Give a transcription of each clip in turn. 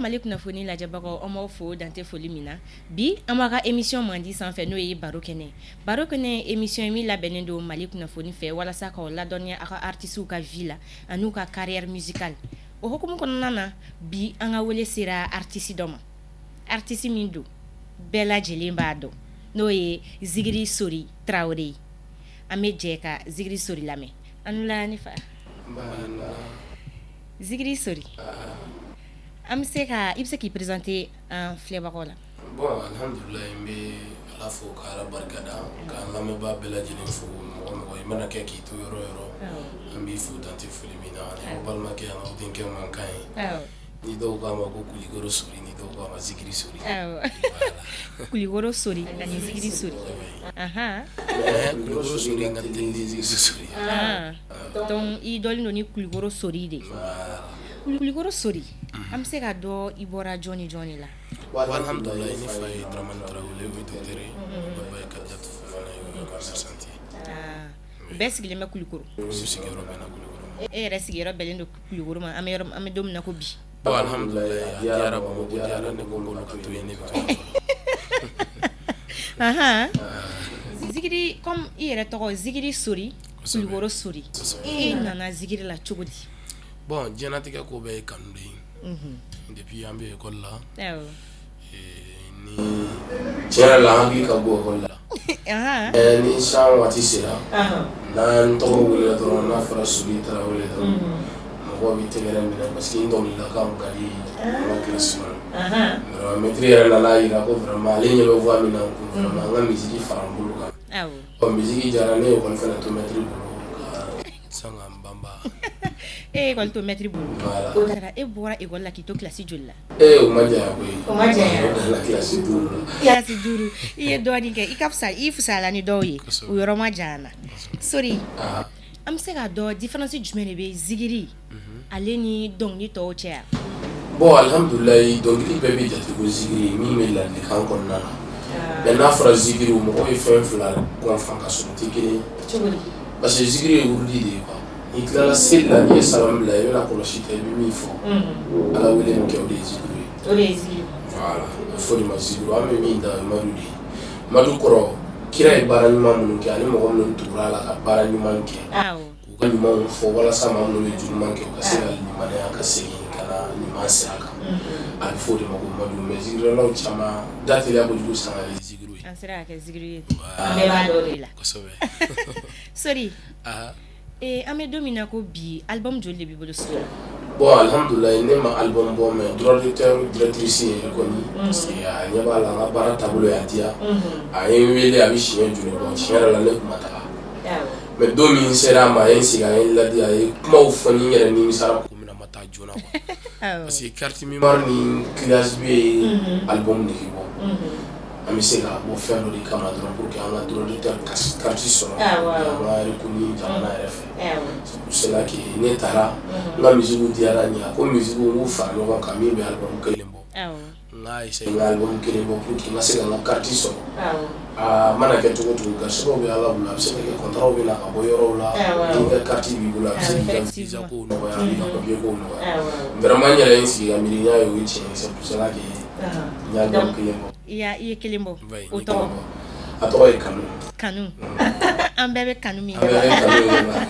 Mali kunnafoni lajɛbagaw, an b'aw fo dan tɛ foli min na. Bi an b'a ka émission mandi sanfɛ, n'o ye Baro Kɛnɛ. Baro Kɛnɛ, émission min labɛnnen don Mali kunnafoni fɛ walasa k'aw ladɔnniya aw ka artistes ka vie la an'u ka carrière musicale. O hukumu kɔnɔna na, bi an ka wele sera artiste dɔ ma, artiste min don, bɛɛ lajɛlen b'a dɔn, n'o ye Zigiri Sori Tarawele ye. An bɛ jɛ ka Zigiri Sori lamɛn. An la ne fa Zigiri Sori, an bɛ se ka i bɛ se k'i présenter an filɛbagaw la? Bon, alhamdulilayi, n bɛ Ala fo ka Ala barikada, k'an lamɛnbaa bɛɛ lajɛlen fo. Mɔgɔ mɔgɔ i mana kɛ k'i to yɔrɔ yɔrɔ, an b'i fo dan tɛ foli min na. Ani aw balimakɛ ani aw denkɛ mankan ye, ni dɔw k'a ma ko Kulikoro Sori, ni dɔw k'a ma Zigiri Sori. Kulikoro Sori ani Zigiri Sori. Kulikoro Sori ka teli ni Zigiri Sori. Donc i dɔnlen don ni Kulikoro Sori de ye. Kulikoro Sori, an bɛ se ka dɔn i bɔra jɔn ni jɔn de la? Bon, alhamdulilayi, ne fa ye Dramane Tarawele, o ye docteur ye. Ne ba ye Kadijatu Fofana ye, o ye commerçante ye. Bɛɛ sigilen bɛ Kulikoro? U sigiyɔrɔ bɛnna Kulikoro ma. E yɛrɛ sigiyɔrɔ bɛnnen don Kulikoro ma. An bɛ yɔrɔ an bɛ don min na ko bi. Bon, alhamdulilayi, a diyara Bamakɔ, diyara ne ko n ka to yen, ne bɛ to yen. Zigiri, comme i yɛrɛ tɔgɔ Zigiri Sori, Kulikoro Sori, e nana zigiri la cogo di? Bon, diɲɛlatigɛ ko bɛɛ ye kanu de ye. Depuis an bɛ école la, ni tiɲɛ yɛrɛ la, an hakili ka bon école la, mais ni san waati sera, n'an tɔgɔ welela dɔrɔn, n'a fɔra Sori Tarawele dɔrɔn, mɔgɔw bɛ tɛgɛrɛ minɛ parce que n dɔnkilidalakan ka di an ka classe kɔnɔ. Vraiment, maître yɛrɛ nana jira ko vraiment ale ɲɛ bɛ voix min na, ko vraiment an ka musique fara n bolo kan. Ɔ, musique diyara ne ye, école fana to maître bolo ka san ka n banba. E ye école to maître bolo? Voilà. O taara, e bɔra école la k'i to classe joli la? Ee, o ma janya koyi. O ma janya. O danna classe 5 la. Classe 5, i ye dɔɔnin kɛ, i ka fisa, i fisayala ni dɔw ye. O yɔrɔ ma jan na. Sori, an bɛ se k'a dɔn différence jumɛn de bɛ zigiri ale ni dɔnkili tɔw cɛ yan? Bon, alhamdulilayi, dɔnkili bɛɛ bɛ jate ko zigiri min bɛ ladilikan kɔnɔna na, mais n'a fɔra zigiri, mɔgɔw ye fɛn fila kɔnfan ka sɔrɔ o tɛ kelen ye. Cogo di? Parce que zigiri ye wurudi de ye quoi. N'i tilala seli la, n'i ye salam bila, i bɛna kɔlɔsi ta, i bɛ min fɔ, Ala wele min kɛ, o de ye zigiri ye. O de ye zigiri. Voilà, a bɛ fɔ o de ma zigiri. An bɛ min da, o ye madu de ye. Madu kɔrɔ, kira ye baara ɲuman minnu kɛ ani mɔgɔ minnu tugura a la ka baara ɲuman kɛ, k'u ka ɲumanw fɔ walasa maa minnu bɛ juguman kɛ, u ka se ka limaniya ka segin ka na ɲuman sira kan, a bɛ fɔ o de ma ko madu. Mais zigirilaw caman da teliya kojugu sisan ka kɛ zigiri ye. An sera ka kɛ zigiri ye, an bɛɛ b'a dɔn o de la. Kosɛbɛ. Sori, an bɛ don min na ko bi, album joli de b'i bolo studio la? Bon, alhamdulilayi, ne ma album bɔ, mais droit d'auteur directrice ye reconnu parce que a ɲɛ b'a la, an ka baara taabolo y'a diya. A ye n wele, a bɛ siɲɛ joli bɔ. Tiɲɛ yɛrɛ la, ne tun ma taga, mais don min n sera a ma, a ye n sigi, a ye n ladi, a ye kumaw fɔ n ye, n yɛrɛ nimisara ko min na ma taa joona quoi, parce que carte mémoire ni clé USB ye album de bɔ. An bɛ se ka bɔ fɛn dɔ de kama dɔrɔn pour que an ka droit d'auteur carte sɔrɔ, an ka reconnu jamana yɛrɛ fɛ. C'est pour cela que ne taara, n ka musique diyara n ye. A ko musique n k'u fara ɲɔgɔn kan, min bɛ album kelen bɔ. N k'a essayer n ka album kelen bɔ pour que n ka se ka n ka carte sɔrɔ. A mana kɛ cogo o cogo, garisɛgɛw bɛ Ala bolo. A bɛ se ka kɛ contrat bɛ na ka bɔ yɔrɔw la, n'i ka carte b'i bolo, a bɛ se k'i ka visa kow nɔgɔya, a b'i ka papier kow nɔgɔya. Vraiment, n yɛrɛ ye n sigi ka miiri, n y'a ye o ye tiɲɛ ye. C'est pour cela que n ye album kelen bɔ. I ye kelen bɔ, o tɔgɔ? A tɔgɔ ye Kanu. Kanu, an bɛɛ bɛ kanu min. An bɛɛ bɛ kanu min na.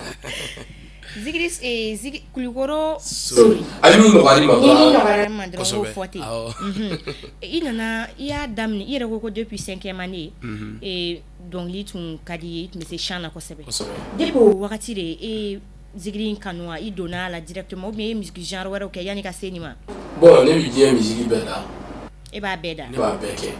Zigiri, zigi Kulikoro Sori. Ali min nɔgɔyara ma. Ni min nɔgɔyara ma dɔrɔn, k'o fɔ ten. I nana, i y'a daminɛ, i yɛrɛ ko ko depuis cinquième année dɔnkili tun ka di i ye, i tun bɛ se chant na kosɛbɛ. Depuis o wagati de e zigiri in kanu wa, i donna a la directement, ou bien i ye musique genre wɛrɛw kɛ yanni ka se nin ma? Bon, ne bɛ diɲɛ musique bɛɛ da. E b'a bɛɛ da? Ne b'a bɛɛ kɛ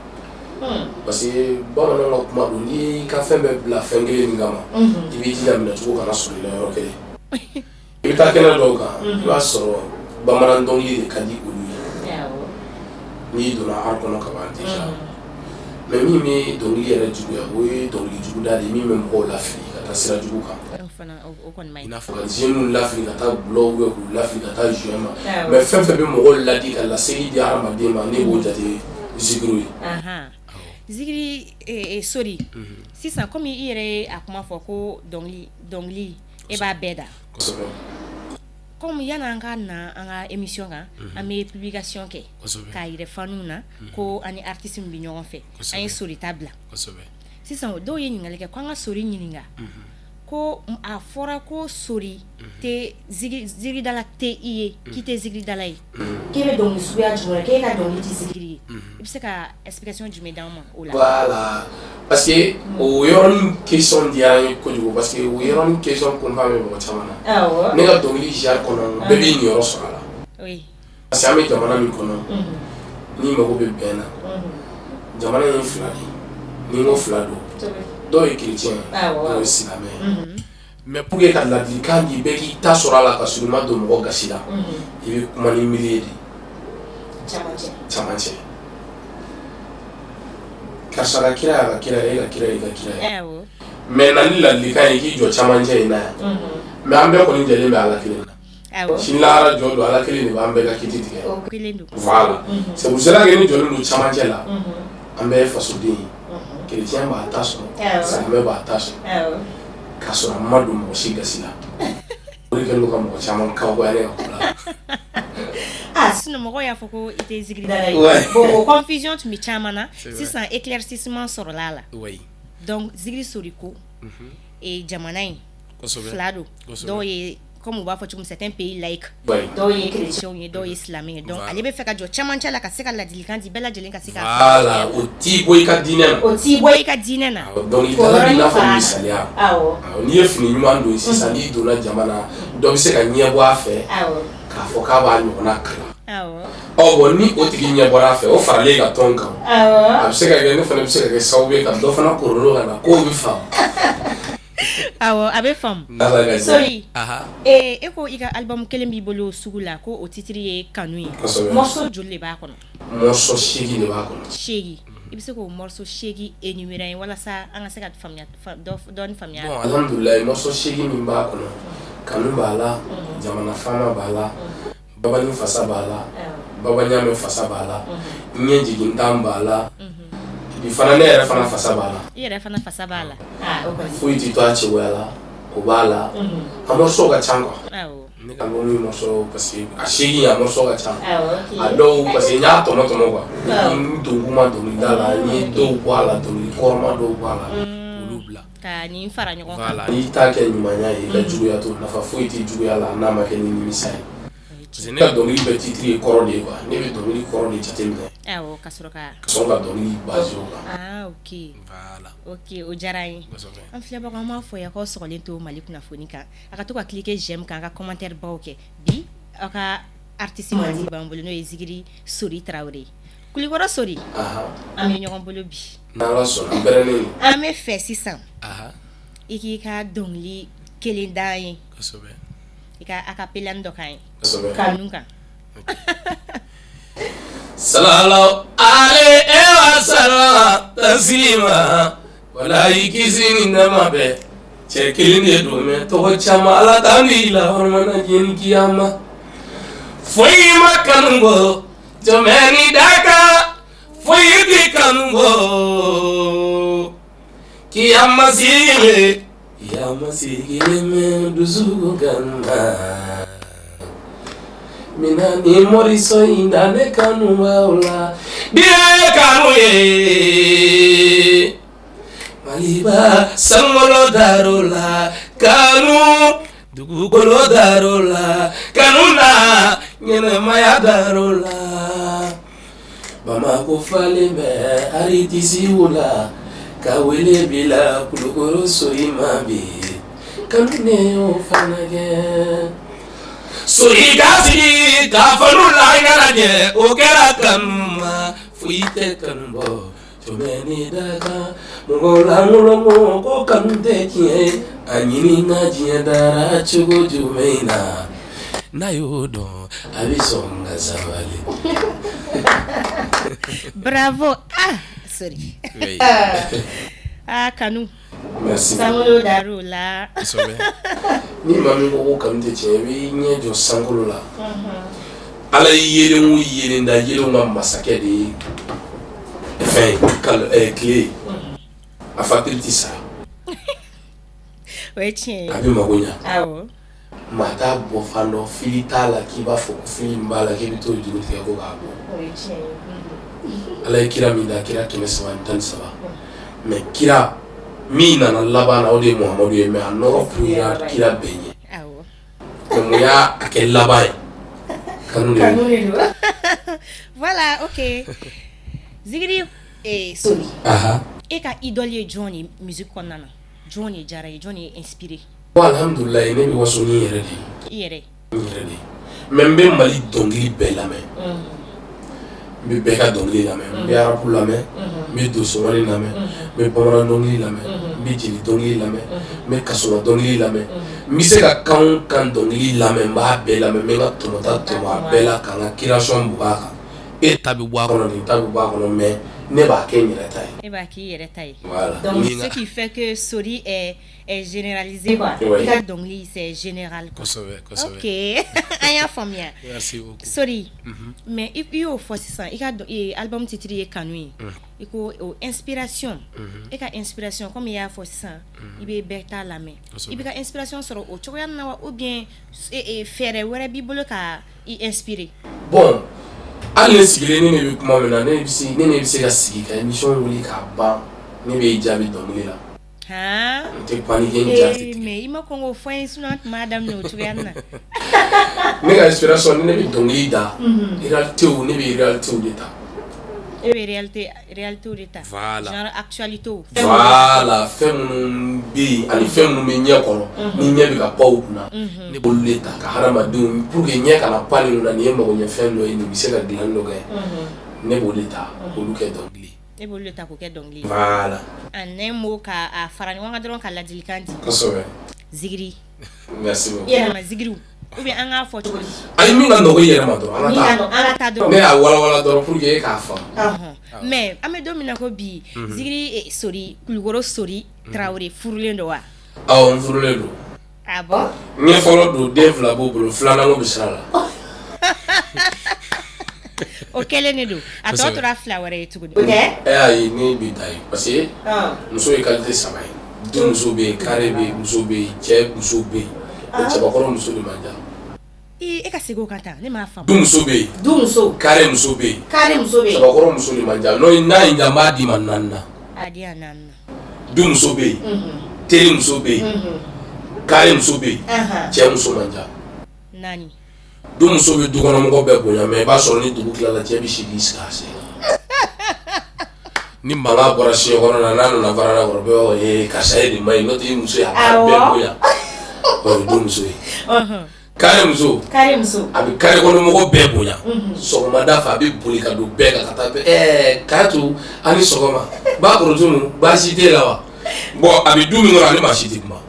parce que bamananw ka kuma don, n'i y'i ka fɛn bɛɛ bila fɛn kelen min kama, i b'i jija minɛcogo kana sɔrɔ i la yɔrɔ kelen. I bɛ taa kɛnɛ dɔw kan, i b'a sɔrɔ bamanan dɔnkili de ka di olu ye. N'i donna art kɔnɔ ka ban déjà, mais min bɛ dɔnkili yɛrɛ juguya, o ye dɔnkili juguda de ye, min bɛ mɔgɔw lafili ka taa sira jugu kan, i n'a fɔ ka jeunes lafili ka taa dɔlɔ ou bien k'u lafili ka taa joint ma. Mais fɛn fɛn bɛ mɔgɔw ladi ka laseli di hadamaden ma, ne b'o jate zikiru ye. Zigiri Sori, sisan komi i yɛrɛ ye a kuma fɔ ko dɔnkili, e b'a bɛɛ da. Comme yan'an ka na an ka émission kan, an bɛ publication kɛ k'a yira fanw na ko an ni artiste min bɛ ɲɔgɔn fɛ, an ye Sori ta bila. Sisan dɔw ye ɲininkali kɛ ko an ka Sori ɲininka ko a fɔra ko Sori tɛ zikiridala tɛ i ye, k'i tɛ zikiridala ye, k'e bɛ dɔnkili suguya jumɛn, k'e ka dɔnkili tɛ zikiri ye. I bɛ se ka explication jumɛn d'an ma o la? Voilà, parce que o yɔrɔnin question diyara n ye kojugu, parce que o yɔrɔnin question kunkan bɛ mɔgɔ caman na. Ne ka dɔnkili genre kɔnɔ, bɛɛ b'i niyɔrɔ sɔrɔ a la, parce que an bɛ jamana min kɔnɔ, n'i mago bɛ bɛn na, jamana in ye fila de ye. Ni n ko fila don, dɔw ye chrétien ye, dɔw ye silamɛ ye. Mais pour que ka ladilikan di, bɛɛ k'i ta sɔrɔ a la ka sɔrɔ i ma don mɔgɔ gasi la, i bɛ kuma ni milieu de camancɛ. Karisa ka kira y'a ka kira ye, e ka kira y'i ka kira ye. Mais na ni ladilikan ye k'i jɔ camancɛ in na yan. Mais an bɛɛ kɔni jɛlen bɛ Ala kelen na. Sini lahara jɔ don, Ala kelen de b'an bɛɛ ka kiti tigɛ. Voilà, c'est pour cela que ne jɔlen don camancɛ la. An bɛɛ ye fasoden ye. Chrétien b'a ta sɔrɔ, silamɛ b'a ta sɔrɔ, k'a sɔrɔ a ma don mɔgɔ si gasi la. O de kɛlen don ka mɔgɔ caman kabakoya ne ka ko la. Ah, sinon mɔgɔw y'a fɔ ko i tɛ zikiridala ye. Bon, o confusion tun bɛ caman na. Sisan éclaircissement sɔrɔla a la. Donc Zikiri Sori ko jamana in fila don, dɔw ye, comme u b'a fɔ cogo min, c'est un pays laïque, dɔw ye chrétiens ye, dɔw ye silamɛ ye. Donc ale bɛ fɛ ka jɔ camancɛ la ka se ka ladilikan di bɛɛ lajɛlen ka se ka Voilà, o t'i bɔ i ka diinɛ na. O t'i bɔ i ka diinɛ na. Dɔnkilidala b'i n'a fɔ misaliya, n'i ye fini ɲuman don sisan, n'i donna jama na, dɔ bɛ se ka ɲɛ bɔ a fɛ k'a fɔ k'a b'a ɲɔgɔnna kalan. Ɔ bon, ni o tigi ɲɛ bɔra a fɛ, o faralen ka tɔn kan, a bɛ se ka kɛ ne fana bɛ se ka kɛ sababu ye ka dɔ fana korono ka na k'o bɛ faamu. Awɔ, a bɛ faamu. Sori, e ko i ka album kelen b'i bolo sugu la, ko o titre ye Kanu ye. Morceau joli de b'a kɔnɔ? Morceau 8 de b'a kɔnɔ. 8. I bɛ se k'o morceau 8 énumérer an ye walasa an ka se ka faamuya, dɔɔni faamuya. Bon, alhamdulilayi, morceau 8 min b'a kɔnɔ, Kanu b'a la, Jamana faama b'a la, Babani fasa b'a la, Baba ɲamɛ fasa b'a la, ɲɛ jigintan b'a la, bi fana ne yɛrɛ fana fasa b'a la. I yɛrɛ fana fasa b'a la. Foyi t'i to a cogoya la, o b'a la. A morceau ka ca quoi. Ne ka album morceau, parce que a 8, a morceau ka ca. A dɔw, parce que n y'a tɔmɔ tɔmɔ quoi. N don kun ma dɔnkilida la, n ye dɔw bɔ a la, dɔnkili kɔrɔma dɔw bɔ a la, olu bila. Ka nin fara ɲɔgɔn kan. Voilà, n'i t'a kɛ ɲumanya ye, i ka juguya to, nafa foyi tɛ juguya la n'a ma kɛ ni nimisa ye. Parce que ne ka dɔnkili bɛɛ titre ye kɔrɔ de ye quoi. Ne bɛ dɔnkili kɔrɔ de jateminɛ. Awɔ, ka sɔrɔ ka. Ka sɔrɔ ka dɔnkili basé o kan. Ah, ok. Voilà. Ok, o diyara an ye. An filɛbagaw, an b'a fɔ ye k'aw sɔgɔlen to Mali kunnafoni kan. A ka to ka cliquer j'aime kan, a ka commentaire baw kɛ. Bi aw ka artiste mandi b'an bolo, n'o ye Zikiri Sori Tarawele ye. Kulikɔrɔ Sori. An bɛ ɲɔgɔn bolo bi. N'Ala sɔnna, n pɛrɛnnen don. An bɛ fɛ sisan. I k'i ka dɔnkili kelen d'an ye. I ka acapella dɔ k'an ye. Kanu kan. Salala ale wa sala taslima, walayi kisi ni nɛɛma bɛɛ cɛ kelen de don, mais tɔgɔ caman, Ala t'an di la hɔrɔmana diɲɛ ni kiyama. Foyi ma kanu bɔ jɔnmɛ ni daka, foyi tɛ kanu bɔ kiyama sigilen, kiyama sigilen bɛ dusukun kanu na. Mina ni morceau in da ne kanu b'aw la, diɲɛ kanu ye Maliba sankolo dar'o la, kanu dugukolo dar'o la, kanu na ɲɛnɛmaya dar'o la. Bamakɔ falen bɛ artisiw la, ka wele bila Kulukɔrɔ Sori ma bi, kanu ne y'o fana kɛ. Sori ka sigi ka fanu la ɲɛnajɛ, o kɛra kanu ma, foyi tɛ kanu bɔ jɔnmɛ ni daka. Mɔgɔ lankolon ko kanu tɛ tiɲɛ ye, a ɲininka diɲɛ dara cogo jumɛn na, n'a y'o dɔn a bɛ sɔn ka sabali. Bravo, ah Sori. Ah, Kanu. Merci. Sankolo dar'o la. Ni maa min ko kanu tɛ tiɲɛ, i b'i ɲɛ jɔ sankolo la. Ala ye yeelen o yeelen da, yeelenw ka masakɛ de ye fɛn ye, tile ye. A facture tɛ sara. O ye tiɲɛ ye. A bɛ mago ɲa. Awɔ. Maa t'a bɔ fan dɔn, fili t'a la k'i b'a fɔ ko fili min b'a la k'i bɛ t'o juru tigɛ ko k'a bɔ. Ala ye kira min da, kira 313, mais kira min nana laban na, o de ye Muhamadu ye, mais a nɔrɔ kuyara kira bɛɛ ɲɛ. Mais mun y'a kɛ laban ye? Kanu de don. Voilà, ok. Zigiri Sori, e ka idole ye jɔn ye musique kɔnɔna na? Jɔn de diyara i ye? Jɔn de y'i inspiré? Bon, alhamdulilayi, ne bɛ waso ni n yɛrɛ de ye. I yɛrɛ. N yɛrɛ de ye, mais n bɛ Mali dɔnkili bɛɛ lamɛn. N bɛ bɛɛ ka dɔnkili lamɛn. N bɛ rap lamɛn, n bɛ dosomani lamɛn, n bɛ bamanan dɔnkili lamɛn, n bɛ jeli dɔnkili lamɛn, n bɛ kasola dɔnkili lamɛn. N bɛ se ka kan o kan dɔnkili lamɛn, n b'a bɛɛ lamɛn. N bɛ n ka tɔmɔta tɔmɔ a bɛɛ la ka n ka création bug'a kan. E ta bɛ bɔ a kɔnɔ, nin ta bɛ bɔ a kɔnɔ, mais ne b'a kɛ n yɛrɛ ta ye. E b'a k'i yɛrɛ ta ye. Voilà. Donc ce qui fait que Sori est généralisé quoi. I ka dɔnkili, c'est général quoi. Kosɛbɛ, kosɛbɛ. Ok, an y'a faamuya. Merci beaucoup. Sori, mais i y'o fɔ sisan, i ka album titre ye Kanu ye. I ko o inspiration, e ka inspiration, comme i y'a fɔ sisan, i bɛ bɛɛ ta lamɛn. I bɛ ka inspiration sɔrɔ o cogoya na wa, ou bien fɛɛrɛ wɛrɛ b'i bolo ka i inspirer? Bon, hali ne sigilen, ne bɛ kuma min na, ne bɛ se ka sigi ka émission wuli k'a ban, ne bɛ jaabi dɔnkili la. Han! N tɛ paniquer, n ja tɛ tigɛ. Mais i ma kɔn k'o fɔ n ye, sinon an tun b'a daminɛ o cogoya na. Ne ka inspiration, ni ne bɛ dɔnkili da, réalité, ne bɛ réalité de ta. E bɛ réalité de ta. Voilà. Genre actualité. Voilà, fɛn minnu bɛ yen ani fɛn minnu bɛ ɲɛ kɔrɔ, ni ɲɛ bɛ ka pan u kunna, ne b'olu de ta ka hadamadenw, pour que ɲɛ kana pan nin kunna, nin ye magoɲɛfɛn dɔ ye, nin bɛ se ka dilanni dɔ kɛ, ne b'o de ta k'olu kɛ dɔnkili. E b'olu de ta k'o kɛ dɔnkili ye. Voilà. En un mot, k'a fara ɲɔgɔn kan dɔrɔn ka ladilikan di. Kosɛbɛ. Zigiri. Merci beaucoup. I yɛrɛ ma zigiriw, ou bien an k'a fɔ cogo di? Ayi, min ka nɔgɔ i yɛrɛ ma dɔrɔn, an ka taa. An ka taa dɔrɔn. Ne y'a walawala dɔrɔn pour que e k'a faamu. Mais an bɛ don min na ko bi, Zigiri Sori, Kulukɔrɔ Sori Tarawele, furulen don wa? Awɔ, n furulen don. Ah bon? Ɲɛ fɔlɔ don, den fila b'o bolo, filanan ko bɛ sira la. O kɛlen de don, a tɔ tora fila wɛrɛ ye tuguni. O tɛ? Ɛ ayi, ne bɛ ta yen parce que muso ye qualité saba ye. Du muso bɛ yen, carré bɛ yen, muso bɛ yen, cɛ muso bɛ yen, cɛbakɔrɔ muso de man ca. E ka segin o kan tan, ne m'a faamu. Du muso bɛ yen. Du muso. Carré muso bɛ yen. Carré muso bɛ yen. Cɛbakɔrɔ muso de man ca, n'o n'a ye n diya, n b'a d'i ma naani na. A di yan naani na. Du muso bɛ yen, teri muso bɛ yen, carré muso bɛ yen, cɛ muso man ca. Naani. Du muso bɛ dukɔnɔmɔgɔ bɛɛ bonya, mais i b'a sɔrɔ ni dugu tilala, cɛ bɛ si k'i sigi a sen kan. Ni mankan bɔra siɲɛ kɔnɔ na, n'a nana farala kɔrɔ, bɛɛ b'a fɔ ee karisa ye nin ma ɲi, n'o tɛ i muso ye, a b'a bɛɛ bonya. O ye du muso ye. Carré muso. Carré muso. A bɛ carré kɔnɔ mɔgɔ bɛɛ bonya. Sɔgɔmada fɛ, a bɛ boli ka don bɛɛ kan ka taa bɛɛ ɛɛ Kayatu, a ni sɔgɔma, ba Korotumu, baasi t'e la wa? Bon, a bɛ du min kɔnɔ, ale maa si tɛ kuma.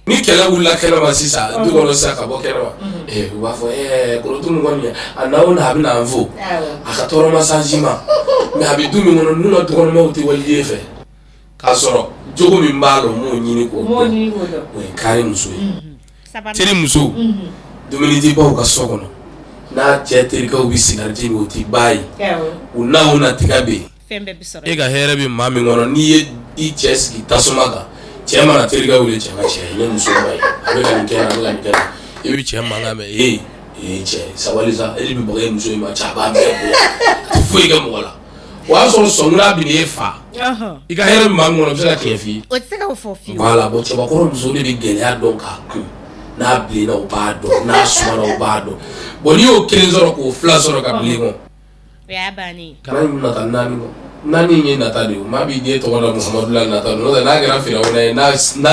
Ni kɛlɛ wulila kɛnɛma sisan, du kɔnɔ sisan, ka bɔ kɛnɛma, u b'a fɔ ɛɛ Korotumu kɔni, a na o na, a bɛ na an fo, a ka tɔɔrɔ ma s'an si ma. Mais a bɛ du min kɔnɔ, ninnu ka dukɔnɔmɔgɔw tɛ waliden fɛ, k'a sɔrɔ jogo min b'a la, u m'o ɲini k'o dɔn. O ye carré muso ye. Teri muso, dumuni tɛ ban u ka so kɔnɔ, n'a cɛ terikɛw bɛ sigariti min, o tɛ ba ye. U na o na, tiga bɛ yen. E ka hɛrɛ bɛ maa min kɔnɔ, n'i ye i cɛ sigi tasuma kan, cɛ mana terikɛ wele, cɛ ka cɛ ne muso ma ye, a bɛ ka nin kɛ, a bɛ ka nin kɛ, i bɛ cɛ mankan mɛn. Ee ee, cɛ sabali sa, e de bɛ baga e muso in ma, cɛ a b'a bɛɛ bonya, a tɛ foyi kɛ mɔgɔ la. O y'a sɔrɔ sɔnkura bɛ e fa, i ka hɛrɛ bɛ maa min kɔnɔ, o bɛ se ka tiɲɛ f'i ye? O tɛ se k'o fɔ fiyewu. Voilà. Bon, cɛbakɔrɔ muso de bɛ gɛlɛya dɔn k'a kun, n'a bilenna o b'a dɔn, n'a sumana o b'a dɔn. Bon, n'i y'o kelen sɔrɔ k'o fila sɔrɔ ka bilen kɔ, o y'a bannen ye. Kana nata naani kɔ, naani ye nata de ye. Maa b'i den tɔgɔ da Muhamadu la, nata don, n'o tɛ n'a kɛra Firawuna ye, n'a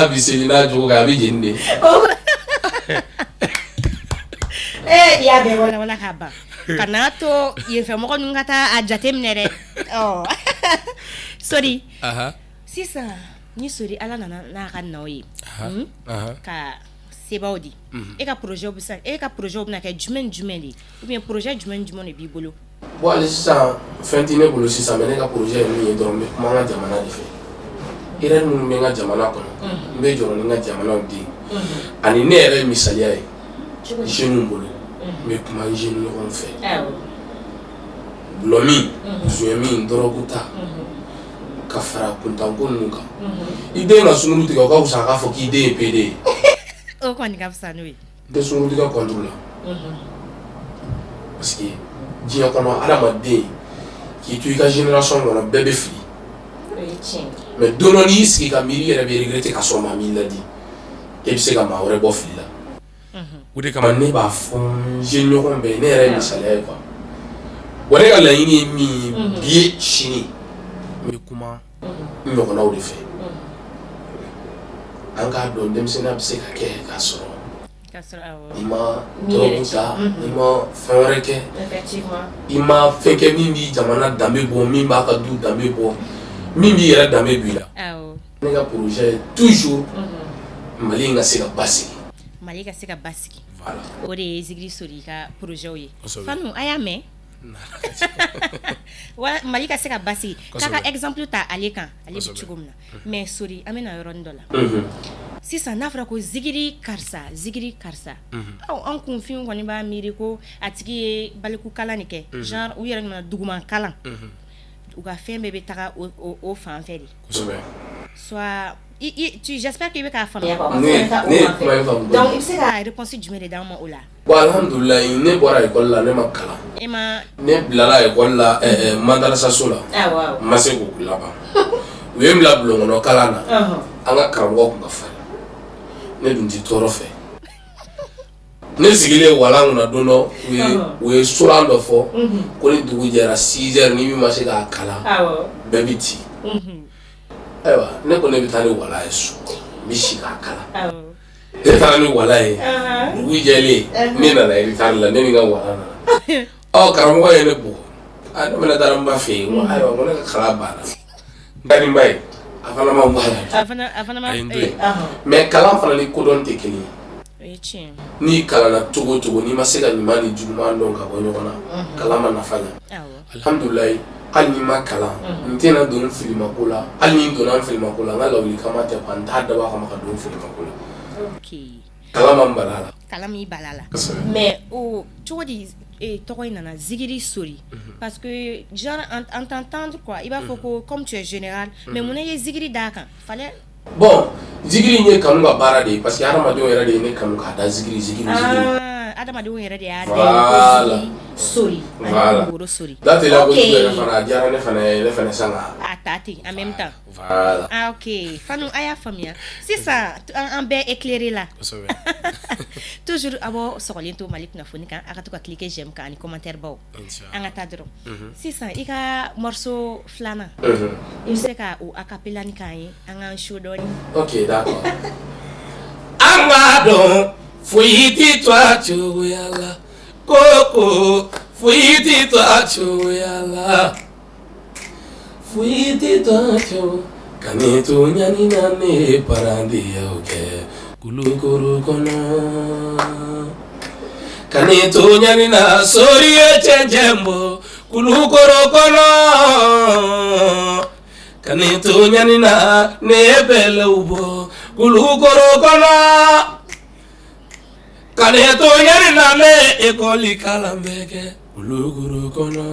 bɛ seli n'a jogo kan, a bɛ jeni de. Ee, i y'a bɛɛ walawala k'a ban, kan'a to yenfɛmɔgɔ ninnu ka taa a jate minɛ dɛ. Ɔ Sori, sisan ni Sori, Ala nana n'a ka naw ye ka sebaw di, e ka projet bɛ se, e ka projet bɛna kɛ jumɛn ni jumɛn de ye, ou bien projet jumɛn ni jumɛn de b'i bolo? Bon, hali sisan fɛn tɛ ne bolo sisan, mais ne ka projet ye min ye dɔrɔn, n bɛ kuma n ka jamana de fɛ. Erreur minnu bɛ n ka jamana kɔnɔ, n bɛ jɔrɔ ni n ka jamanaw den ani ne yɛrɛ ye misaliya ye jeunes bolo. N bɛ kuma n jeune ɲɔgɔn fɛ, dɔlɔ min, suɲɛ min, dɔrɔgu ta, ka fara kuntanko ninnu kan. I den ka sunguru tigɛ, o ka fisa a k'a fɔ k'i den ye pédé ye. O O kɔni ka fisa n'o ye. N tɛ sunkurutigɛ contre la, parce que diɲɛ kɔnɔ, adamaden k'i to i ka génération kɔnɔ, bɛɛ bɛ fili. Mais don dɔ, n'i y'i sigi ka miiri, i yɛrɛ bɛ regretter ka sɔrɔ maa m'i ladi, e bɛ se ka maa wɛrɛ bɔ fili la. O de kama ne b'a fɔ n ɲɔgɔn bɛɛ, ne yɛrɛ ye misaliya ye quoi. Wa ne ka laɲini ye min ye bi ye, sini, n bɛ kuma n ɲɔgɔnnaw de fɛ, an k'a dɔn denmisɛnninya bɛ se ka kɛ k'a sɔrɔ i ma drogue ta, i ma fɛn wɛrɛ kɛ, i ma fɛn kɛ min b'i jamana danbe bɔ, min b'a ka du danbe bɔ, min b'i yɛrɛ danbe b'i la. Ne ka projet ye toujours Mali in ka se ka basigi. Mali ka se ka basigi, o de ye Zigiri Sori ka projet ye. Fanu, a y'a mɛn, Mali ka se ka basigi, k'a ka exemple ta ale kan, ale bɛ cogo min na. Mais Sori, an bɛna yɔrɔnin dɔ la sisan. N'a fɔra ko Zigiri karisa, Zigiri karisa, aw, an kunfin kɔni b'a miiri ko a tigi ye baliku kalan de kɛ, genre u yɛrɛ nana duguma kalan, u ka fɛn bɛɛ bɛ taga o fan fɛ de. Soit j'espère que i bɛ k'a faamuya. Ne ye kuma in faamu. Donc i bɛ se ka réponse jumɛn de d'an ma o la? Bon, alhamdulilayi, ne bɔra école la, ne ma kalan. E ma. Ne bilala école la madarasaso la. N ma se k'o laban. U ye n bila bulon kɔnɔ kalan na. An ka karamɔgɔ tun ka farin, ne dun ti tɔɔrɔ fɛ. Ne sigilen walan kunna, don dɔ u ye suran dɔ fɔ ko ni dugu jɛra 6 heures, ni min ma se k'a kalan, bɛɛ bɛ ci. Ayiwa, ne ko ne bɛ taa ni walan ye so, n bɛ si k'a kalan. Ne taara ni walan ye, dugu jɛlen, ne nana retard la, ne ni n ka walan nana. Ɔ, karamɔgɔ ye ne bugɔ. A ne fana taara n ba fɛ yen ko ayiwa, ko ne ka kalan banna, n taa ni n ba ye. A fana ma bɔ a la, a ye n to yen. Mais kalan fana ni kodɔn tɛ kelen ye. N'i kalanna cogo o cogo, n'i ma se ka ɲuman ni juguman dɔn ka bɔ ɲɔgɔn na, kalan ma nafa ɲɛ. Alhamdulilayi, hali n'i ma kalan, n tɛna don n filimako la. Hali ni n donna n filimako la, n ka lawuli kama tɛ quoi, n t'a dabɔ a kama ka don n filimako la. Kalan ma n bala la. Kalan m'i bala la. Mais o cogo di tɔgɔ in nana, Zigiri Sori? Parce que genre en t'entendre quoi, i b'a fɔ ko comme tu es général, mais mun na i ye zigiri d'a kan? Fallait Bon, zigiri in ye kanu ka baara de ye, parce que hadamadenw yɛrɛ de ye ne kanu k'a da zigiri, zigiri, zigiri. Ah, adamadenw yɛrɛ de y'a da ko Zigiri Sori. Voilà. Woro Sori. Da teliya kojugu yɛrɛ fana, a diyara ne fana ye, ne fana san ka a ta ten en même temps. Voilà. Ah ok, Fanu, a y'a faamuya sisan, an bɛɛ éclairé la. Toujours a b'aw sɔgɔlen to Mali kunnafoni kan, a ka to ka cliquer j'aime kan ani commentaire baw. An ka taa dɔrɔn sisan, i ka morceau filanan, i bɛ se ka o acapella ni k'an ye, an k'an chaud dɔɔni. Ok, d'accord. An k'a dɔn, foyi ti to a cogoya la, ko ko foyi ti to a cogoya la, foyi ti to a cogo. Ka ne to ɲani na, ne ye parandiyaw kɛ Kulukoro kɔnɔ. Ka ne to ɲani na, Sori ye cɛncɛn bɔ Kulukoro kɔnɔ. Ka ne to ɲani na, ne ye bɛlɛw bɔ Kulukoro kɔnɔ. Ka ne to ɲani na, ne ye ekɔli kalan bɛɛ kɛ Kulukoro kɔnɔ.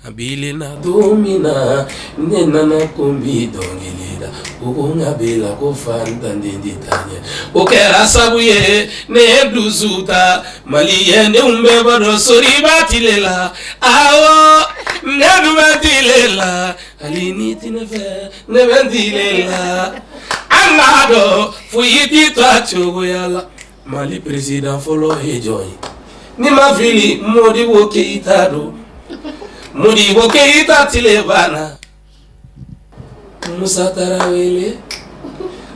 A bilenna don min na, ne nana ko n bi dɔnkili da, ko ko n ka bila ko fantanden tɛ taa ɲɛ. O kɛra sabu ye ne ye dusu ta. Maliyɛndenw bɛɛ b'a dɔn Sori b'a tile la. Awɔ, ne dun bɛ tile la, hali ni tɛ ne fɛ, ne bɛ n tile la. An k'a dɔn, foyi ti to a cogoya la. Mali président fɔlɔ ye jɔn ye? Ni ma fili, Modibo Keyita don. Modibo Keyita tile banna, Musa Tarawele,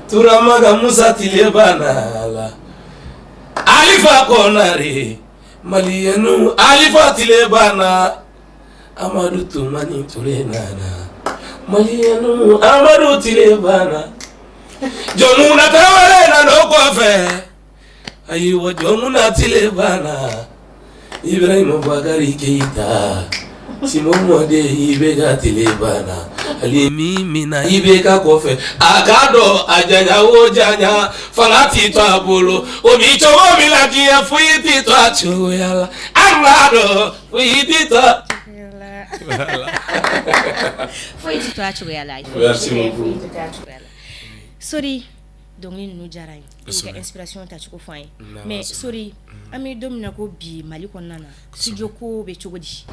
Turamaga Musa tile banna la, Alifa Konare, Maliyɛnw, Alifa tile banna, Amadu Tumani Ture nana, Maliyɛnw, Amadu tile banna, Jɔnkunda Tarawele nana o kɔfɛ. Ayiwa, Jɔnkunda tile banna, Ibrahima Bakari Keyita, Simo mɔden, IBK tile banna, hali min min na IBK kɔfɛ, a k'a dɔn, a janya o janya, fanga ti to a bolo. O bi cogo min na diɲɛ, foyi ti to a cogoya la. An k'a dɔn, foyi ti to. Foyi ti to a cogoya la. Merci beaucoup. Foyi ti to a cogoya la. Sori. Dɔnkili ninnu diyara n ye. I ka inspiration tacogo fɔ an ye. Mais Sori, an bɛ don min na ko bi, Mali kɔnɔna na, studio ko bɛ cogo di?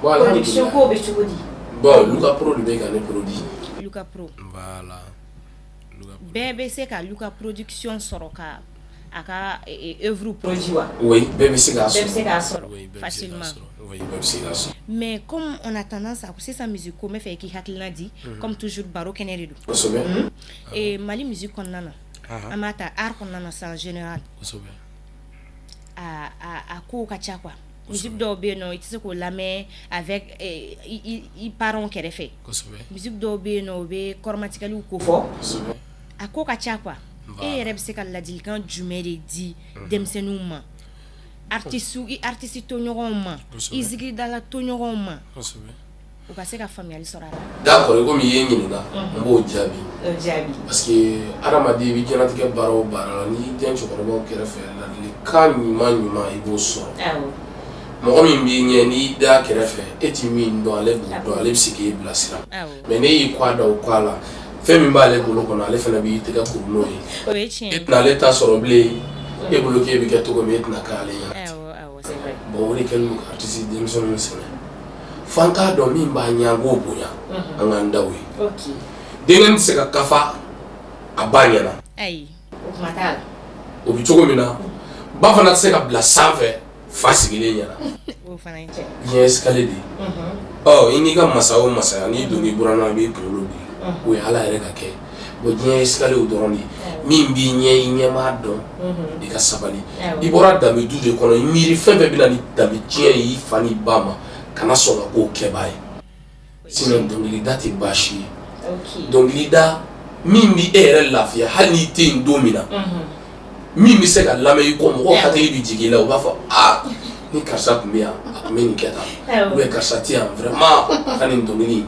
Bon, production ko bɛ cogo di? Bon, Luka Pro de bɛ ka ne produit. Luka Pro. Voilà. Bɛɛ bɛ se ka Luka production sɔrɔ ka a ka œuvre produit wa? Oui, bɛɛ bɛ se k'a sɔrɔ. Bɛɛ bɛ se k'a sɔrɔ. Oui, bɛɛ bɛ se k'a facilement. sɔrɔ. Oui, bɛɛ bɛ se k'a sɔrɔ. Mais comme on a tendance à sisan musique ko, n bɛ fɛ i k'i hakilina di, comme toujours baro kɛnɛ de don. Et Mali musique kɔnɔna na, an b'a ta art kɔnɔna na sisan en général. A kow ka ca quoi. Musique dɔw bɛ yen nɔ, i tɛ se k'o lamɛn avec i parents kɛrɛfɛ. Musique dɔw bɛ yen nɔ, u bɛ kɔrɔmatigɛliw ko fɔ. A ko ka ca quoi. E yɛrɛ bɛ se ka ladilikan jumɛn de di denmisɛnninw ma, artiste, i artiste tɔɲɔgɔnw ma, i zikidala tɔɲɔgɔnw ma, u ka se ka faamuyali sɔrɔ a la? D'accord, komi i ye n ɲininka, n b'o jaabi. O jaabi. Parce que hadamaden, i bɛ diɲɛlatigɛ baara o baara la, n'i y'i den cɛkɔrɔbaw kɛrɛfɛ, ladilikan ɲuman ɲuman, i b'o sɔrɔ. Mɔgɔ min b'i ɲɛ, n'i y'i da kɛrɛfɛ, e ti min dɔn, ale b'o dɔn, ale bɛ se k'e bilasira. Mais n'e y'i kɔ da o kɔ a la, fɛn min b'ale bolo kɔnɔ, ale fana b'i tɛgɛ kuru n'o ye. O ye tiɲɛ E ye. tɛna ale ta sɔrɔ bilen. E bolo k'e bɛ kɛ cogo min, e tɛna k'ale ɲɛna. Awɔ awɔ c'est vrai. Bon, o de kɛlen don ka artiste denmisɛnninw sɛgɛn. F'an k'a dɔn min b'an ɲɛ, an k'o bonya, an k'an da o ye. Denkɛnin tɛ se ka kafa a ba ɲɛna. Ayi, o kuma t'a la. O bɛ cogo min na, ba fana tɛ se ka bila sanfɛ fa sigilen ɲɛna. O fana ye tiɲɛ. Diɲɛ escalier de ye. Ɔ, i n'i ka masa o masaya, n'i donn'i buranna, i b'i kunkolo biri. O ye Ala yɛrɛ ka kɛ. Bon, diɲɛ ye escalier dɔrɔn de ye. Min b'i ɲɛ, i ɲɛ m'a dɔn, i ka sabali. I bɔra danbe du de kɔnɔ, i miiri fɛn fɛn bɛ na ni danbe tiɲɛ ye i fa n'i ba ma, kana sɔn ka k'o kɛbaa ye. Sinon dɔnkilida tɛ baasi ye. Dɔnkilida min bɛ e yɛrɛ lafiya, hali n'i tɛ yen don min na, min bɛ se ka lamɛn i kɔ, mɔgɔw hakili bɛ jigin i la, u b'a fɔ: aa, ni karisa tun bɛ yan, a tun bɛ nin kɛ tan, ou bien karisa tɛ yan, vraiment a ka nin dɔnkili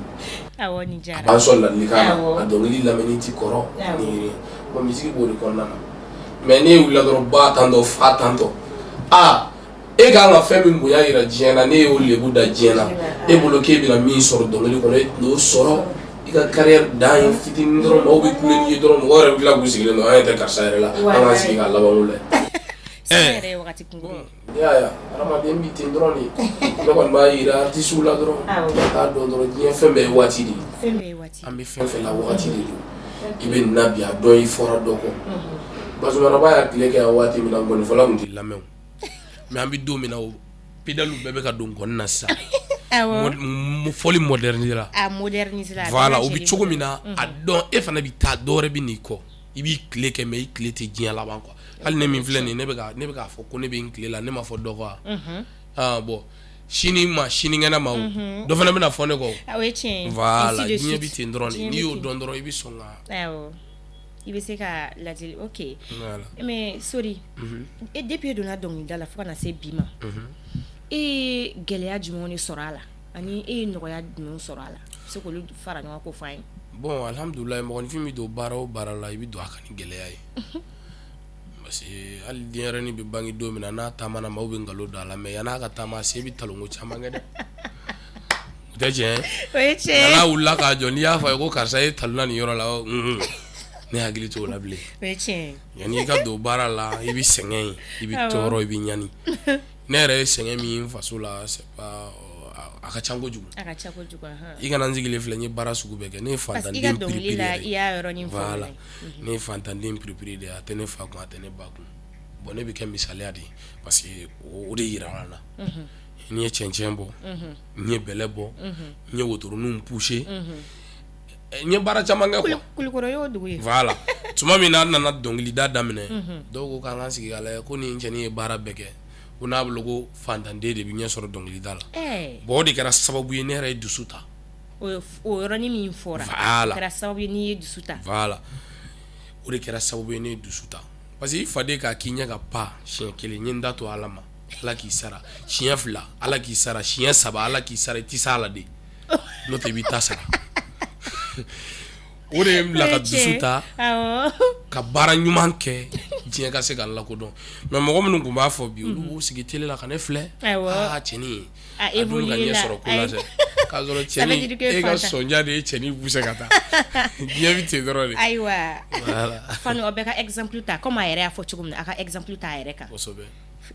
Awɔ, nin a diyara. b'an sɔn ladilikan na, a dɔnkili lamɛnni ti kɔrɔ ni. Bon, musique b'o de kɔnɔna na. Mais n'e wulila dɔrɔn, ba tantɔ, fa tantɔ, aa, e kan ka fɛn min bonya yira diɲɛ na, ne y'o lebu da diɲɛ na, e bolo k'e bɛna min sɔrɔ dɔnkili kɔnɔ, e tɛn'o sɔrɔ. I ka carrière dan ye fitinin dɔrɔn, maaw bɛ kule n'i ye dɔrɔn, mɔgɔw yɛrɛ bɛ tila k'u sigilen don, an yɛrɛ tɛ karisa yɛrɛ la, an k'an sigi k'a labanko lajɛ. San yɛrɛ ye wagati kunkurun ye. I y'a ye, hadamaden bi ten dɔrɔn de. Ne kɔni b'a yira artiste la dɔrɔn, k'a dɔn dɔrɔn, diɲɛ fɛn bɛɛ ye waati de ye. Fɛn bɛɛ ye waati. An bɛ fɛn fɛn la, wagati de don. I bɛ nin na bi, a dɔn i fɔra dɔ kɔ. Bazumanaba y'a tile kɛ yan waati min na, ngɔnifɔla tun tɛ lamɛn o. Mais an bɛ don min na, o pédale bɛɛ bɛ ka don ngɔni na sisan. Fɔli modernisé la. A modernisé la. Voilà, o bɛ cogo min na, a dɔn e fana bɛ taa, dɔ wɛrɛ bɛ n'i kɔ. I b'i tile kɛ, mais i tile tɛ diɲɛ laban quoi. Hali ne min filɛ nin ye, ne bɛ k'a fɔ ko ne bɛ n tile la, ne ma fɔ dɔ kɔ wa? Ah bon, sini ma, sinikɛnɛ ma, o dɔ fana bɛna fɔ ne kɔ. O ye tiɲɛ ye. Voilà, diɲɛ bɛ ten dɔrɔn de. N'i y'o dɔn dɔrɔn, i bɛ sɔn ka. Awɔ, i bɛ se ka ladili, ok. Voilà. Mais Sori, e depuis e donna dɔnkilida la fo ka na se bi ma, e ye gɛlɛya jumɛnw de sɔrɔ a la, ani e ye nɔgɔya jumɛnw sɔrɔ a la? I bɛ se k'olu fara ɲɔgɔn kan k'o fɔ an ye. Bon, alhamdulilayi, mɔgɔninfin bɛ don baara o baara la, i bɛ don a kan ni gɛlɛya ye. Parce que hali denyɛrɛnin bɛ bange don min na, n'a taamana, maaw bɛ nkalon don a la, mais yan'a ka taama, a sen bɛ talonko caman kɛ dɛ. O tɛ tiɲɛ ye? O ye tiɲɛ ye. N'a wulila k'a jɔ, n'i y'a fɔ a ye ko karisa e talonna nin yɔrɔ la, ne hakili t'o la bilen. O ye tiɲɛ ye. Yanni i ka don baara la, i bɛ sɛgɛn ye, i bɛ tɔɔrɔ, i bɛ ɲani. Ne yɛrɛ ye sɛgɛn min ye n faso la, c'est pas, a ka ca kojugu. A ka ca kojugu. I kana n sigilen filɛ, n ye baara sugu bɛɛ kɛ. Ne ye fantanden piripiri de ye. I y'a yɔrɔnin fɔ. Voilà, ne ye fantanden piripiri de ye. A tɛ ne fa kun, a tɛ ne ba kun. Bon, ne bɛ kɛ misaliya de ye, parce que o de yirala n na. N ye cɛncɛn bɔ, n ye bɛlɛ bɔ, n ye wotoroninw pousser, n ye baara caman kɛ quoi. Kulukɔrɔ y'o dugu ye. Voilà, tuma min na an nana dɔnkilida daminɛ, dɔw ko k'an k'an sigi k'a lajɛ ko nin cɛnin ye baara bɛɛ kɛ, ko n'a bolo ko fantanden de bɛ ɲɛ sɔrɔ dɔnkilida la. Bon, o de kɛra sababu ye ne yɛrɛ ye dusu ta. O yɔrɔnin min fɔra. Voilà. O kɛra sababu ye n'i ye dusu ta. Voilà, o de kɛra sababu ye ne ye dusu ta. Parce que i faden k'a k'i ɲɛ ka pan siɲɛ kelen, n ye n da to Ala ma, Ala k'i sara, siɲɛ fila, Ala k'i sara, siɲɛ saba, Ala k'i sara, i tɛ s'a la de, n'o tɛ i b'i ta sara. O de ye n bila ka dusu ta ka baara ɲuman kɛ, diɲɛ ka se ka lakodɔn. Mais mɔgɔ minnu tun b'a fɔ bi, olu b'u sigi télé la ka ne filɛ, aa cɛnin a dun ka ɲɛ sɔrɔ ko la dɛ. K'a sɔrɔ cɛnin e ka sɔnja de ye cɛnin pousser ka taa. Diɲɛ bɛ ten dɔrɔn de. Ayiwa, Fanu, aw bɛɛ ka exemple ta comme a yɛrɛ y'a fɔ cogo min na, a ka exemple ta a yɛrɛ kan. Kosɛbɛ.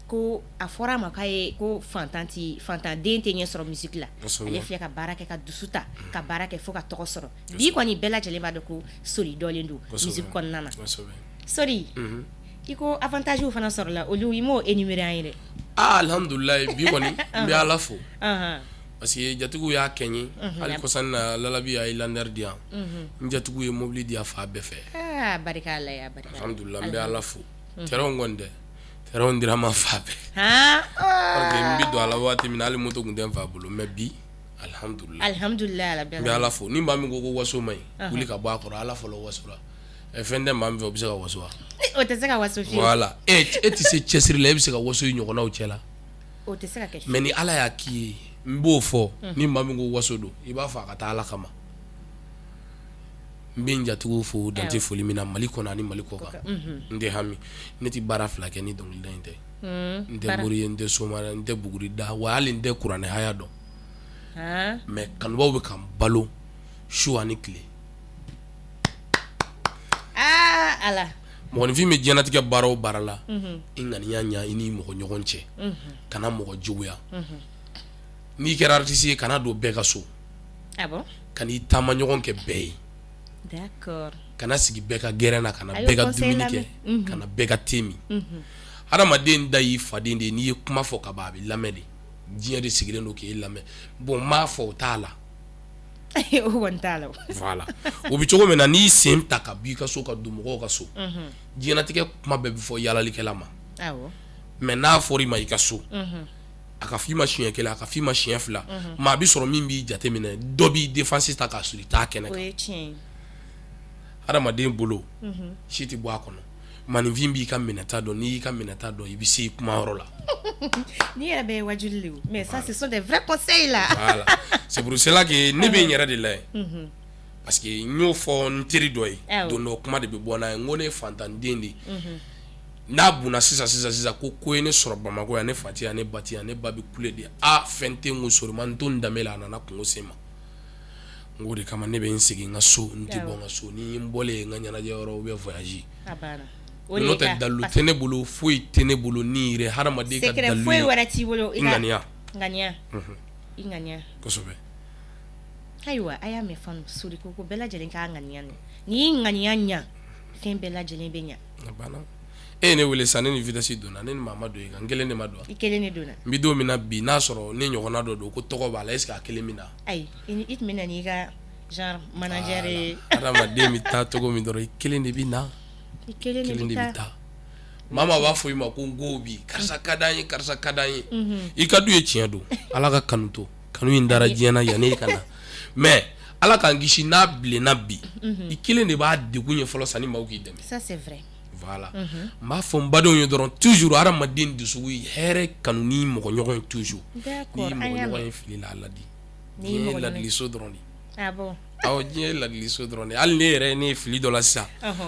Ko a fɔra a ma k'a ye ko fantan ti fantanden tɛ ɲɛ sɔrɔ musique la. Ale filɛ ka baara kɛ, ka dusu ta, ka baara kɛ fo ka tɔgɔ sɔrɔ. Bi kɔni, bɛɛ lajɛlen b'a dɔn ko Sori dɔlen don musique kɔnɔna na. Sori, i ko avantage fana sɔrɔla, olu i m'o énumérer an ye dɛ. Aa, alhamdulilayi, bi kɔni n bɛ Ala fo parce que jatigiw y'a kɛ n ye. Hali kɔsa in na, Lalabi a ye Lander di yan, n jatigiw ye mobili di yan fan bɛɛ fɛ. Aa, barika Ala ye, a barika. Alhamdulilayi, n bɛ Ala fo. Terrain kɔni dɛ, terrain dira n ma fan bɛɛ, parce que n bɛ don a la waati min na, hali moto tun tɛ n fa bolo, mais bi alhamdulilayi. Alhamdulilayi. N bɛ Ala fo. Ni maa min ko ko waso man ɲi, wuli ka bɔ a kɔrɔ. Ala fɔlɔ wasora. Fɛn tɛ maa min fɛ, o bɛ se ka waso wa? O tɛ se ka waso fiyewu. Voilà, e tɛ se cɛsiri la, e bɛ se ka waso i ɲɔgɔnnaw cɛ la? O tɛ se ka kɛ. Mais ni Ala y'a k'i ye, n b'o fɔ, ni maa min ko waso don, i b'a fɔ a ka taa Ala kama. N bɛ n jatigiw fo dan tɛ foli min na, Mali kɔnɔ ani Mali kɔ kan. N tɛ hami, ne tɛ baara fila kɛ ni dɔnkilida in tɛ. N tɛ mori ye, n tɛ soma, n tɛ buguri da wa, hali n tɛ kuranɛ haya dɔn, mais kanubaw bɛ ka n balo su ani tile. Aa Ala! Mɔgɔninfin bɛ diɲɛlatigɛ baara o baara la, i ŋaniya ɲa i ni mɔgɔ ɲɔgɔn cɛ, kana mɔgɔ juguya. N'i kɛra artiste ye, kana don bɛɛ ka so, kan'i taama ɲɔgɔn kɛ bɛɛ ye, kana sigi bɛɛ ka gɛrɛn na, kana bɛɛ ka dumuni kɛ, kana bɛɛ ka te min. Hadamaden da y'i faden de ye. N'i ye kuma fɔ ka ban, a bɛ lamɛn de, diɲɛ de sigilen don k'e lamɛn. Bon, n m'a fɔ, o t'a la. Voilà, o bɛ cogo min na, n'i sen ta ka bɔ i ka so ka don mɔgɔw ka so, diɲɛlatigɛ kuma bɛɛ bɛ fɔ yaalalikɛla ma. Mais n'a fɔra i ma i ka so, a ka f'i ma siɲɛ kelen, a ka f'i ma siɲɛ fila, maa bɛ sɔrɔ min b'i jate minɛ, dɔ b'i défense ta k'a sɔrɔ i t'a kɛnɛ kan. Hadamaden bolo si tɛ bɔ a kɔnɔ. Maaninfin b'i ka minɛta dɔn. N'i y'i ka minɛta dɔn, i bɛ se i kumayɔrɔ la. Ni yɛrɛ bɛ wajuli de, mais ça, ce sont des vrais conseils là. Voilà, c'est pour cela que ne bɛ n yɛrɛ de lajɛ, parce que n y'o fɔ n teri dɔ ye don dɔ, kuma de bɛ bɔ n'a ye, n ko ne ye fantanden de ye. N'a bunna sisan sisan sisan ko ko ye ne sɔrɔ Bamakɔ yan, ne fa tɛ yan, ne ba tɛ yan, ne ba bɛ kule de, a fɛn tɛ n kun, sori ma n to n danbe la, a nana kungo se n ma. N k'o de kama ne bɛ n sigi n ka so, n tɛ bɔ n ka so. Ni n bɔlen n ka ɲɛnajɛ yɔrɔ ou bien voyage, n'o tɛ dalilu tɛ ne bolo, foyi tɛ ne bolo ni yɛrɛ hadamaden ka dalilu foyi wɛrɛ t'i bolo. I ŋaniya. Ŋaniya, i ŋaniya. Kosɛbɛ. Ayiwa, a y'a mɛn, Fanu Sori ko ko bɛɛ lajɛlen k'a ŋaniya ɲɛ. N'i y'i ŋaniya ɲa, fɛn bɛɛ lajɛlen bɛ ɲa. A banna. E ye ne wele sisan, ne ni vitesse donna, ne ni maa ma don i kan, n kelen de ma don. I kelen de donna. N bɛ don min na bi, n'a sɔrɔ ne ɲɔgɔnna dɔ don ko tɔgɔ b'a la, est ce que a kelen bɛ na? Ayi, i tun bɛ na n'i ka genre manager ye. Hadamaden bɛ taa cogo min dɔrɔn, i kelen de bɛ na, i kelen de bɛ taa. Maa maa b'a fɔ i ma ko n ko bi karisa ka d'an ye, karisa ka d'an ye, i ka du ye. Tiɲɛ don, Ala ka kanu to, kanu in dara diɲɛ na yanni i ka na, mais Ala k'an kisi, n'a bilenna bi, i kelen de b'a degun ye fɔlɔ sanni maaw k'i dɛmɛ. Ça, c'est vrai. Voilà, n b'a fɔ n badenw ye dɔrɔn toujours, hadamaden dusukun hɛrɛ kanu ni mɔgɔ ɲɔgɔn ye toujours. N'i mɔgɔ ɲɔgɔn ye fili la, a ladi. Diɲɛ ye ladiliso dɔrɔn de. Ah bon? Awɔ, diɲɛ ye ladiliso dɔrɔn de. Hali ne yɛrɛ, ne ye fili dɔ la sisan,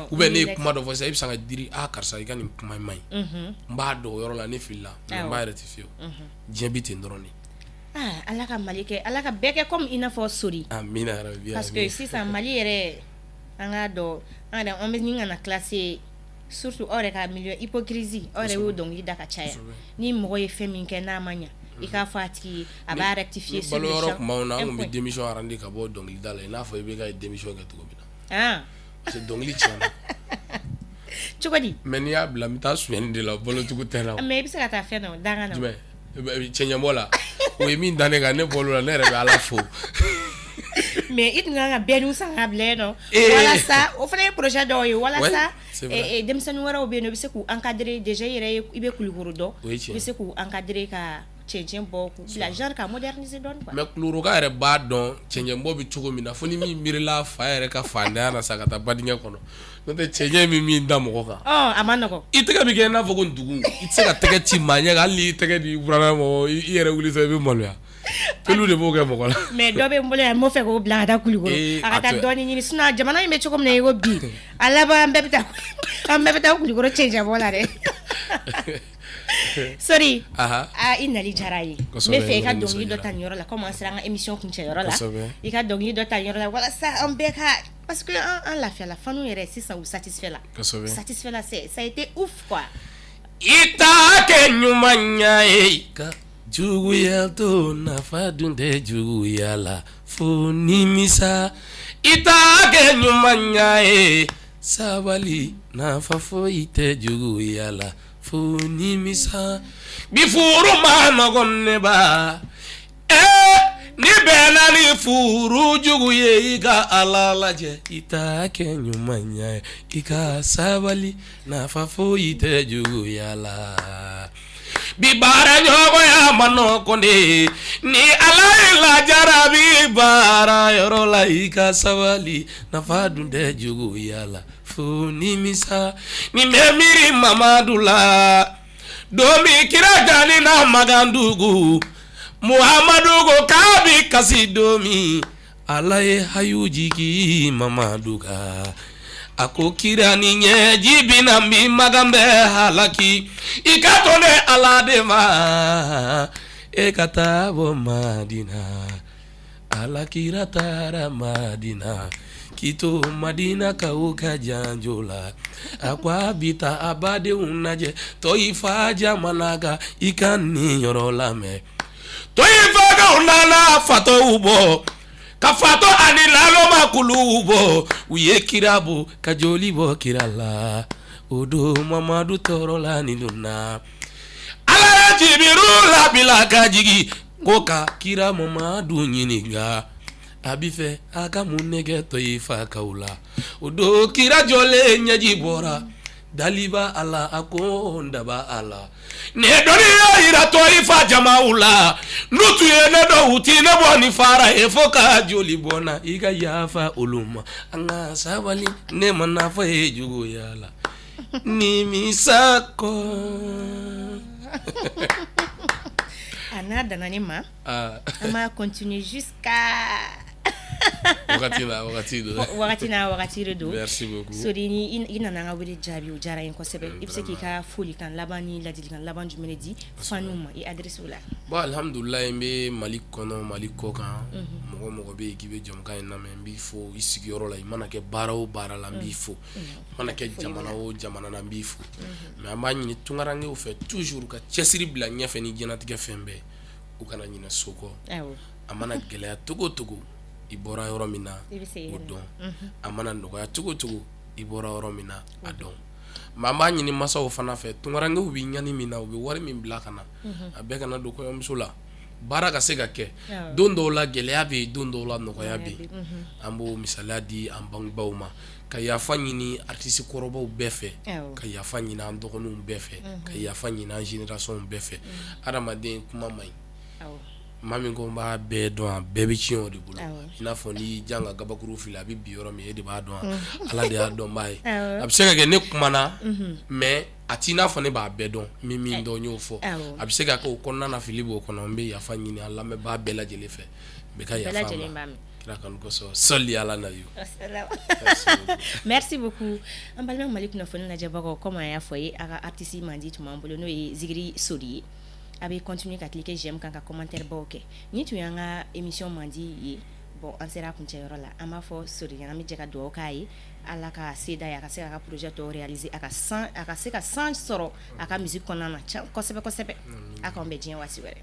ou bien ne ye kuma dɔ fɔ sisan, e bɛ san ka diri, a karisa, i ka nin kuma in man ɲi. N b'a dɔn o yɔrɔ la ne filila, mais n b'a rectifier. Diɲɛ bɛ ten dɔrɔn de. Ah, Ala ka Mali kɛ, Ala ka bɛɛ kɛ comme i n'a fɔ Sori. Amina yarabi. Parce que sisan Mali yɛrɛ, an k'a dɔn, an yɛrɛ an bɛ ɲini ka na classer, surtout aw yɛrɛ ka milieu, hypocrisie, aw yɛrɛ y'o dɔnkili da ka caya. Ni mɔgɔ ye fɛn min kɛ n'a ma ɲa, i k'a fɔ a tigi ye, a b'a rectifier sur le champ. Balo yɔrɔ tun b'anw na, an tun bɛ démission rendre ka bɔ dɔnkilida la, i n'a fɔ IBK ye démission kɛ cogo min na. Parce que dɔnkili tiɲɛna. Cogo di? Mais n'i y'a bila, n bɛ taa sonyɛni de la, balocogo tɛ n na. Mais i bɛ se ka taa fɛn na, dangan na. Jumɛn? Cɛncɛnbɔ la, o ye min da ne kan, ne bɔr'o la, ne yɛrɛ bɛ Ala fo. Mais i tun kan ka bɛɛ san k'a bila yen nɔ walasa o fana ye projet dɔw ye, walasa denmisɛnnin wɛrɛw bɛ yen nɔ, i bɛ se k'u encadrer. Déjà i yɛrɛ i bɛ Kulukoro dɔn, i bɛ se k'u encadrer ka cɛncɛn bɔ k'u bila, genre ka moderniser dɔɔnin quoi. Mais Kulukoroka yɛrɛ b'a dɔn cɛncɛnbɔ bɛ cogo min na, fo ni min miirila fa yɛrɛ ka faantanya na sa ka taa badingɛ kɔnɔ, n'o tɛ cɛncɛn bɛ min da mɔgɔ kan, a ma nɔgɔn. I tɛgɛ bɛ kɛ i n'a fɔ ko ndugu, i tɛ se ka tɛgɛ ci maa ɲɛ kan, hali n'i tɛgɛ di buranna mɔgɔ, i yɛrɛ wuli i bɛ maloya. Tulu de b'o kɛ mɔgɔ la. Mais dɔ bɛ n bolo yan, n b'o fɛ k'o bila ka taa Kulukoro, a ka taa dɔɔnin ɲini, sinon jamana in bɛ cogo min na i ko bi, a laban an bɛɛ bɛ taa Kulukoro cɛncɛnbɔ la dɛ. Sori, aa, i nali diyara ye. N bɛ fɛ i ka dɔnkili dɔ ta nin yɔrɔ la, komi an sera an ka émission kuncɛyɔrɔ la. I ka dɔnkili dɔ ta nin yɔrɔ la walasa an bɛɛ ka, parce que an lafiyala, fanu yɛrɛ sisan, u satisfait la, satisfait la, c'est ça a été ouf quoi. I ta kɛ ɲumanya ye, ka juguya to, nafa dun tɛ juguya la fo nimisa. I ta kɛ ɲumanya ye, sabali, nafa foyi tɛ juguya la fo nimisa. Bi furu ma nɔgɔn ne ba, ee, ni bɛnna ni furu jugu ye, i ka Ala lajɛ. I ta kɛ ɲumanya ye, i ka sabali, nafa foyi tɛ juguya la. Bi baara ɲɔgɔnya ma nɔgɔn de, ni Ala ye lajarabi baara yɔrɔ la, i ka sabali, nafa dun tɛ juguya la fo nimisa. Nin bɛ miiri Mamadu la, don min kira jani na Magandugu, Muhamadu ko k'a bi kasi don min, Ala ye hayu jigi Mamadu kan. A ko kira, ni ɲɛji bɛ na min, Magan bɛ halaki, i ka to ne Ala de ma, e ka taa bɔ Madina. Ala kira taara Madina k'i to Madina ka u ka janjo la. A ko a bi taa a badenw lajɛ Tɔyifa jamana kan. I ka nin yɔrɔ lamɛn. Tɔyifakaw nana fatɔw bɔ ka fatɔ ani laloma kuluw bɔ. U ye kira bon ka joli bɔ kira la. O don Mamadu tɔɔrɔ la nin don na. Ala ye Jibiru labila ka jigin ko ka kira Mamadu ɲininka, a bɛ fɛ a ka mun ne kɛ Tɔyifakaw la. O don kira jɔlen, ɲɛji bɔra daliba Ala. A ko n daba Ala, ne dɔnniya yira Tɔyifa jamaw la, n'u tun ye ne dɔn, u ti ne bɔ ni fara ye fo ka joli bɔ n na. I ka yafa olu ma, an ka sabali, ne ma nafa ye juguya la nimisa kɔ. A n'a danna ne ma, an b'a continuer jusqu'à wagati n'a wagati don. Wagati n'a wagati de don. Merci beaucoup. Sori, ni i nana an ka wele jaabi, o diyara n ye kosɛbɛ. I bɛ se k'i ka folikan laban ni ladilikan laban jumɛn de di faniw ma i adresse la? Bon, alhamdulilayi, n bɛ Mali kɔnɔ, Mali kɔ kan, mɔgɔ mɔgɔ bɛ yen k'i bɛ jamukan in lamɛn, n b'i fo i sigiyɔrɔ la. I mana kɛ baara o baara la, n b'i fo. I mana kɛ jamana o jamana na, n b'i fo. Mais an b'a ɲini tunkarankew fɛ toujours ka cɛsiri bila ɲɛfɛ ni diɲɛlatigɛ fɛn bɛɛ, u kana ɲinɛ so kɔ. A mana gɛlɛya cogo o cogo, i bɔra yɔrɔ min na, o dɔn. A mana nɔgɔya cogo o cogo, i bɔra yɔrɔ min na, a dɔn. Mais an b'a ɲini masaw fana fɛ, tunkarankew bɛ ɲani min na, u bɛ wari min bila ka na, a bɛɛ kana don kɔɲɔmuso la. Baara ka se ka kɛ. Don dɔw la gɛlɛya bɛ yen, don dɔw la nɔgɔya bɛ yen. An b'o misaliya di an bangebaaw ma, ka yafa ɲini artiste kɔrɔbaw bɛɛ fɛ, ka yafa ɲini an dɔgɔninw bɛɛ fɛ, ka yafa ɲini an génération bɛɛ fɛ. Adamaden kuma man ɲi. Maa min ko n b'a bɛɛ dɔn, a bɛɛ bɛ tiɲɛ o de bolo. I n'a fɔ n'i jan ka kabakuru fili, a bɛ bin yɔrɔ min, e de b'a dɔn, Ala de y'a dɔnbaa ye. A bɛ se ka kɛ ne kumana, mais a t'i n'a fɔ ne b'a bɛɛ dɔn. Min min dɔn, n y'o fɔ. A bɛ se ka kɛ o kɔnɔna na, fili b'o kɔnɔ. N bɛ yafa ɲini an lamɛnbaa bɛɛ lajɛlen fɛ. N bɛ ka yafa ma kira kanu kosɔn. Sɔli ala nabi. Merci beaucoup. An balima Mali kunnafoni lajɛbagaw, comme an y'a fɔ ye, a ka artiste mandi tun b'an bolo, n'o ye Zigiri Sori ye. A bɛ continuer ka cliquer j'aime kan, ka commentaire baw kɛ. Ni tun y'an ka émission mandi ye. Bon, an sera a kuncɛyɔrɔ la. An b'a fɔ Sori ɲɛna, an bɛ jɛ ka dugawu k'a ye, Ala ka se d'a ye, a ka se k'a ka projet tɔw réaliser, a ka se ka san sɔrɔ a ka musique kɔnɔna na kosɛbɛ kosɛbɛ. A k'an bɛn diɲɛ waati wɛrɛ.